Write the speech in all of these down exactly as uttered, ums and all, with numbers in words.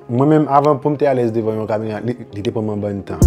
Mwen menm, avan pou m te alèz devan yon kamera, li, li te pran m yon bann tan.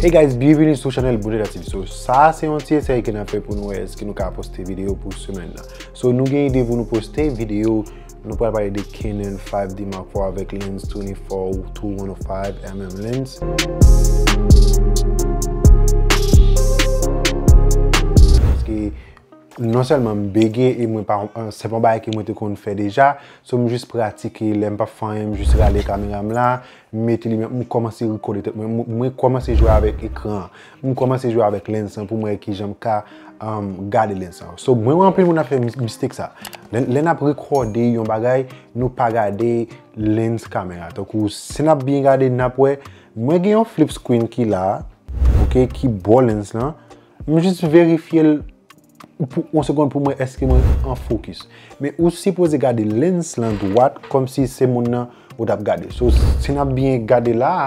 Hey guys, byenveni sou chanèl Boudet Active. So, sa a se yon ti esèy ke n ap fè pou nou wè èske nou ka poste videyo pou semèn nan. So, nou gen ide pou nou poste videyo, nou pral pale de Canon five D Mark four avèk lens twenty-four to one oh five mm lens. Paske non sèlman m bege e mwen pa, se pa yon bagay ke mwen te konn fè deja, so m jis pratike, lè m p ap fè anyen, m jis rale kamera m la, m mete limyè, m kòmanse rekòde tèt mwen, m, mwen kòmanse jwe avèk ekran an, m kòmanse jwe avèk lens lan pou m wè kijan m ka, um, gade lens lan. So, mwen wè anpil moun ap fè mis-, mistake sa. Lè, lè n ap rekòde yon bagay, nou pa gade lens kamera. Tankou, si n ap byen gade, n ap wè, mwen gen yon flip screen ki la, ok, ki bò lens lan. M jis verifye l pou yon segonn pou mwen èske mwen an fokis. Men ou sipoze gade lens lan dwat kòmsi se moun nan ou t ap gade. So, si n ap byen gade la a,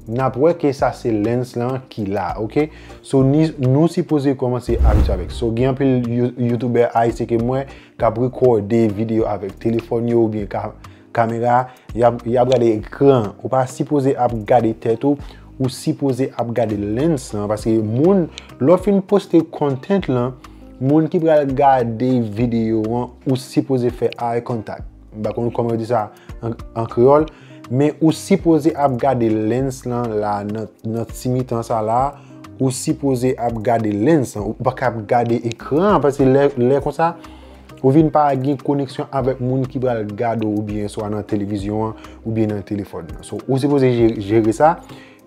n ap wè ke sa se lens lan ki la, ok? So, ni, nou sipoze kòmanse abitye avèk. So, gen anpil you-, youtubè ayisyen ke mwen k ap rekòde videyo avèk telefòn yo oubyen ka-, kamera, y ap, y ap gade ekran. Ou pa sipoze ap gade tèt ou, ou sipoze ap gade lens lan, paske moun, lè w fin poste content lan, moun ki pral gade videyo an, ou sipoze fè eye contact. M pa konn kòman yo di sa an, an kreyòl, men ou sipoze ap gade lens lan la, nan, nan ti mitan sa la, ou sipoze ap gade lens lan, ou pa ka ap gade ekran an, paske lè, lè konsa, ou vin pa gen koneksyon avèk moun ki pral gade w oubyen swa nan televizyon an oubyen nan telefòn nan. So, ou sipoze jere, jere sa.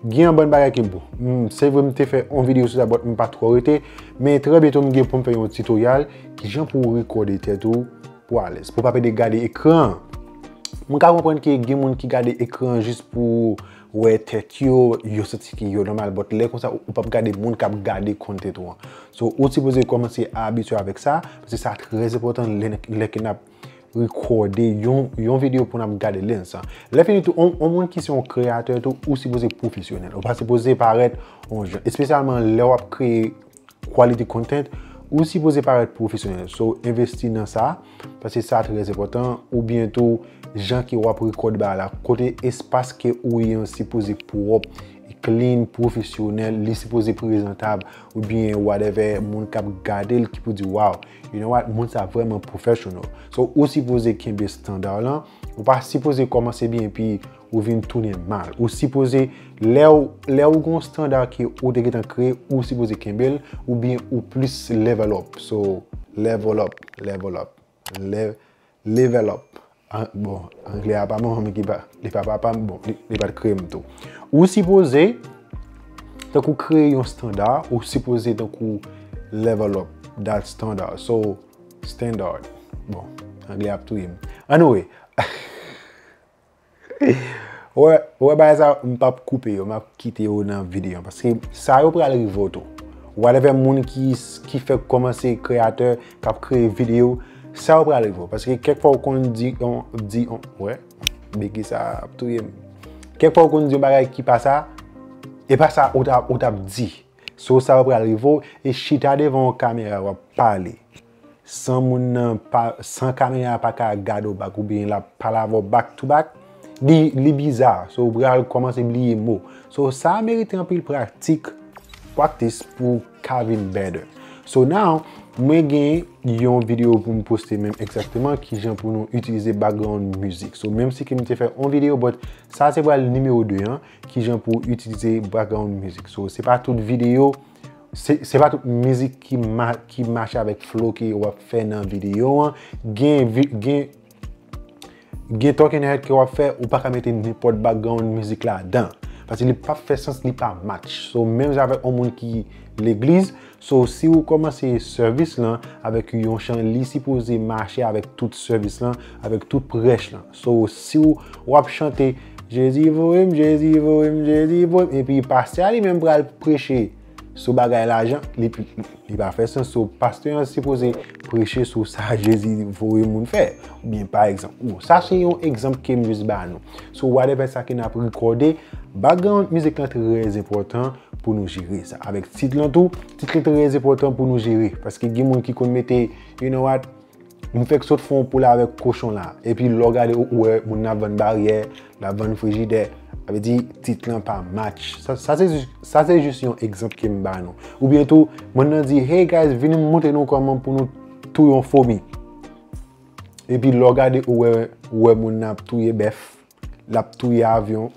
Gen yon bann bagay ke, bon, m, se vre m te fè yon videyo sou sa, but m pa twò rete, men trè byento m gen pou m fè yon tutorial kijan pou w rekòde tèt ou pou alèz, pou w pa pede gade ekran an. Mwen ka konprann ke gen moun ki gade ekran an jis pou wè tèt yo, yo santi ke yo nòmal, but lè konsa, ou p ap gade moun k ap gade content ou an. So, ou sipoze kòmanse abitye avèk sa, paske sa trè enpòtan lè, lè ke n ap rekòde yon, yon videyo pou n ap gade lens lan. Lè fini tou, on, on moun ki se yon kreyatè tou, ou sipoze pwofesyonèl. Ou pa sipoze parèt on jan, espesyalman lè w ap kreye quality content, ou sipoze parèt pwofesyonèl. So, envesti nan sa, paske sa trè enpòtan, oubyen tou, jan ke w ap rekòde bagay la, kote espas ke ou ye an sipoze pwòp, clean, pwofesyonèl, li sipoze prezantab, oubyen whatever, moun k ap gade l ki pou di, "Wow, you know what, moun sa vrèman professional." So, ou sipoze kenbe estanda lan, ou pa sipoze kòmanse byen epi ou vin tounen mal. Ou sipoze, lè w, lè w gen yon estanda ke ou te gentan kreye, ou sipoze kenbe l, oubyen ou plis level up. So, level up, level up, le-, level up. An, bon, anglè a pa manman m ki pa, li pa papa m, bon, li, li pa t kreye m tou. Ou sipoze, tankou kreye yon estanda, ou sipoze tankou level up that standard. So, standard. Bon, anglè ap touye m. Anyway, Ou wè, ou wè bagay sa, m p ap koupe yo, m ap kite yo nan videyo an, paske sa yo pral rive w tou. Whatever moun ki, ki fèk kòmanse kreyatè, k ap kreye videyo, sa yo pral rive w. Paske kèk fwa ou konn di, on, di, on, wè, bigi sa ap touye m. Kèk fwa ou konn di yon bagay ki pa sa, e pa sa ou t ap, ou t ap di. So, sa yo pral rive w, e chita devan yon kamera, w ap pale. San moun nan pa, san kamera a pa ka gade w back oubyen l ap pale avè w back to back, li, li biza. So, ou pral kòmanse bliye mo. So, sa a merite anpil pratik, practice, pou w ka vin better. So, now, mwen gen yon videyo pou m poste menm egzakteman kijan pou nou itilize background music. So, menm si ke m te fè yon videyo, but sa se pral nimewo de an, kijan pou w itilize background music. So, se pa tout videyo, se, se pa tout mizik ki ma-, ki mache avèk flow ke w ap fè nan videyo an. Gen vi-, gen, gen talking head ke w ap fè, ou pa ka mete nenpòt background mizik ladan. Paske li p ap fè sans, li pa match. So, menm jan avèk yon moun ki legliz, so, si ou kòmanse sèvis lan avèk yon chan, li sipoze mache avèk tout sèvis lan, avèk tout prèch lan. So, si ou, w ap chante, "Jezi voye m, Jezi voye m, Jezi voye m," epi pastè a li menm pral preche sou bagay lajan, li, li pa fè sans. So, pastè an sipoze preche sou sa Jezi voye moun fè. Oubyen, pa egzanp, bon, sa se yon egzanp ke m jis ba nou. So, whatever sa ke n ap rekòde, background mizik lan trè enpòtan pou nou jere sa. Avèk tit lan tou, tit lan trè enpòtan pou nou jere. Paske gen moun ki konn mete, you know what, M fèk sot fè yon poul avèk kochon la. Epi lè w gade ou wè moun nan ap vann baryè, l ap vann frijidè. Sa vle di tit lan pa match. Sa, sa se jis, sa se jis yon egzanp ke m ba nou. Oubyen tou, moun nan di, "Hey guys, vin m montre nou kòman pou nou touye yon fomi." Epi lè w gade ou wè, ou wè moun nan ap touye bèf, l ap touye avyon.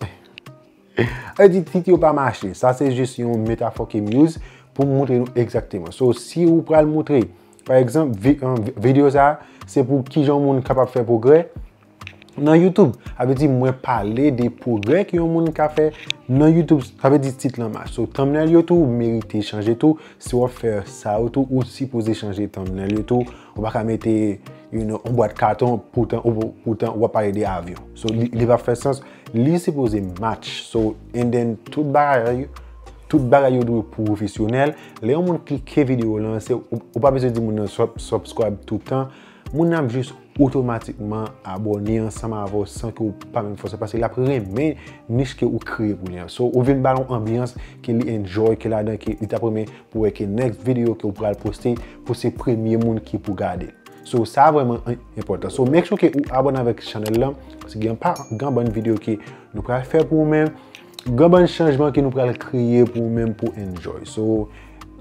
Sa vle di tit yo pa mache. Sa se jis yon metafò ke m use pou m montre nou egzakteman. So, si ou pral montre, pa egzanp, vi, an, vi, videyo sa, se pou kijan yon moun kapab fè pwogrè nan YouTube. Sa vle di mwen pale de pwogrè ke yon moun ka fè nan YouTube. Sa vle di tit lan mache. So, thumbnail yo tou merite chanje tou. Si w ap fè sa yo tou, ou sipoze chanje thumbnail yo tou. Ou pa ka mete, you know, yon bwat katon, poutan, ou, poutan w ap pale de avyon. So, li, li pa fè sans. Li sipoze match. So, and then, tout bagay, tout bagay yo dwe pwofesyonèl. Lè yon moun klike videyo lan, se, ou, ou pa bezwen di moun nan sub-, subscribe tout tan. Moun nan ap jis otomatikman abòne ansanm avè w san ke w pa menm fòse, paske l ap renmen nich ke ou kreye pou li an. So, ou vin ba l yon anbyans ke li enjoy, ke ladan, ke li t ap renmen pou wè ke next video ke ou pral poste, pou se premye moun ki pou gade l. So, sa vrèman en-, enpòtan. So, make sure ke ou abòne avèk chanèl lan, paske gen pa, gen bann videyo ke nou pral fè pou ou menm, gen bann chanjman ke nou pral kreye pou ou menm pou enjoy. So,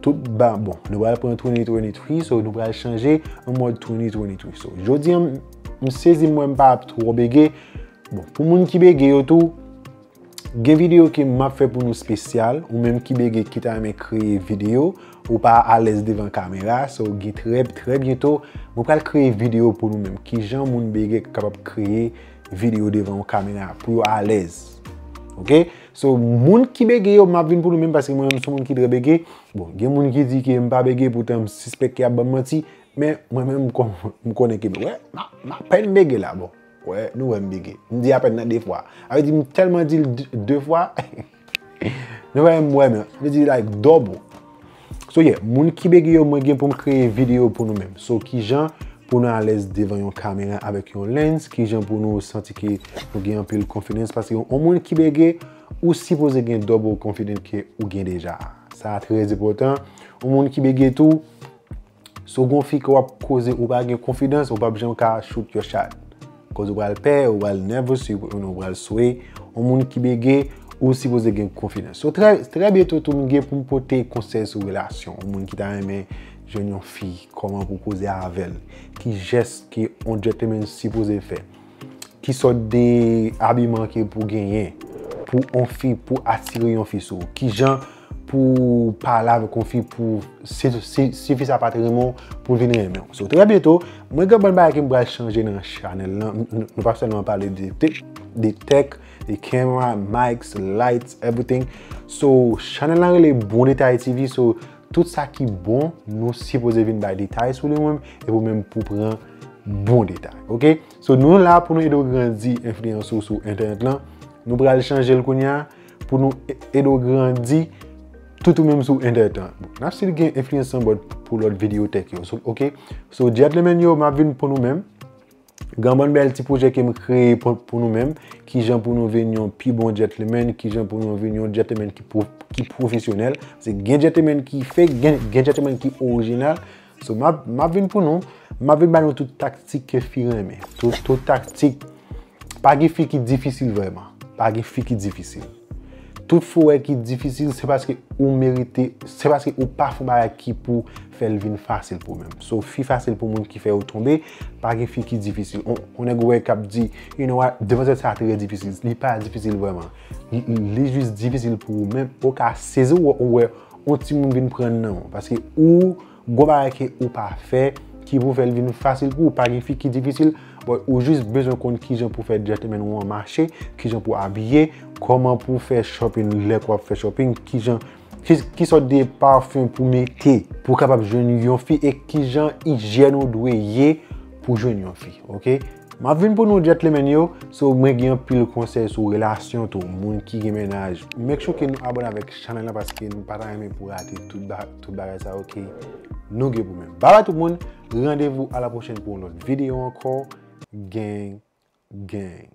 tout ba, bon, nou pral pran twenty twenty-three, so nou pral chanje an mòd twenty twenty-three. So, jodi an, m, m sezi m wè m pa ap twò bege. Bon, pou moun ki bege yo tou, gen videyo ke m ap fè pou nou espesyal, ou menm ki bege, ki ta renmen kreye videyo, ou pa alèz devan kamera, so gen trè, trè byento, mwen pral kreye videyo pou nou menm. Kijan moun bege kapab kreye videyo devan yon kamera pou yo alèz. Oke? So, moun ki bege yo, m ap vin pou nou menm paske mwen menm se yon moun ki trè bege. Bon, gen moun ki di ke m pa bege, poutan m sispèk ke y ap ban m manti, men mwen menm m kon-, m konnen ke, wè, m a, m apèn bege la, bon. Wè, nou wè m bege. M di apèn nan de fwa. Sa vle di m tèlman di l de, de fwa. Nou wè m wè men. Sa vle di like double. So yeah, moun ki bege yo, mwen gen pou m kreye videyo pou nou menm. So kijan pou nou alèz devan yon kamera avèk yon lens, kijan pou nou santi ke nou gen anpil confidence, paske yon moun ki bege, ou sipoze gen double confidence ke ou gen deja. Sa trè enpòtan. Yon moun ki bege tou, si w gen yon fi ke w ap koze, ou pa gen confidence, ou p ap janm ka shoot your shot. Koz ou pral pè, ou pral nervous, ou pral swe. Yon moun ki bege, ou sipoze gen confidence. So, trè, trè byento tou, m gen pou m pote konsèy sou relasyon. Yon moun ki ta renmen jwenn yon fi, kòman pou koze avè l. Ki jès ke yon gentleman sipoze fè. Ki sòt de abiman ke pou genyen pou yon fi, pou atire yon fi sou ou. Kijan pou pale avèk yon fi pou si, si, si fi sa pa t renmen w, pou l vin renmen w. So, trè byento, mwen gen bann bagay ke m pral chanje nan chanèl lan. Nou, nou, nou pa sèlman pale de, de, de tech, de camera, mics, lights, everything. So, chanèl lan rele Bon Detay T V. So, tout sa ki bon, nou sipoze vin bay detay sou li menm, e pou menm pou pran bon detay. Oke? So, nou la pou nou ede w grandi enfliyans ou sou entènèt lan. Nou pral chanje l kounye a pou nou e-, ede w grandi tout ou menm sou entènèt lan. Bon, n ap still gen enfliyans anbòd pou lòt videyo tech yo. So, oke? So, gentleman yo, m ap vin pou nou menm. Gen bann bèl ti pwojè ke m kreye pou, pou nou menm. Kijan pou nou vin yon pi bon gentleman, kijan pou nou vin yon gentleman ki pwo-, ki pwofesyonèl. Se gen gentleman ki fake, gen, gen gentleman ki orijinal. So, m ap, m ap vin pou nou, m ap vin ba nou tout taktik ke fi renmen. Tout, tout taktik. Pa gen fi ki difisil vrèman. Pa gen fi ki difisil. Tout fi w wè ki difisil, se paske ou merite, se paske ou pa fè yon bagay ki pou fè l vin fasil pou ou menm. So, fi fasil pou moun ki fè yo tonbe, pa gen fi ki difisil. On, on nèg ou wè k ap di, you know what, demwazèl sa trè difisil. Li pa difisil vrèman. Li, li jis difisil pou ou menm. Ou ka sezi w, ou wè, yon timoun vin pran nan ou. Paske ou gon bagay ke ou pa fè, ki pou fè l vin fasil pou ou. Pa gen fi ki difisil, but ou jis bezwen konn kijan pou fè gentleman ou an mache, kijan pou abiye, kòman pou fè shopping lè w ap fè shopping, kijan, ki, ki sòt de parfum pou mete, pou w kapab jwenn yon fi, e kijan ijyèn ou dwe ye pou jwenn yon fi, oke? M ap vin pou nou gentleman yo, so mwen gen anpil konsèy sou relasyon tou, moun ki gen mennaj. Make sure ke nou abòne avèk chanèl la paske nou pa ta renmen pou rate tout ba-, tout bagay sa yo ke nou gen pou menm. Bye bye tout moun, randevou a la pwochèn pou yon lòt videyo ankò. Gang, gang.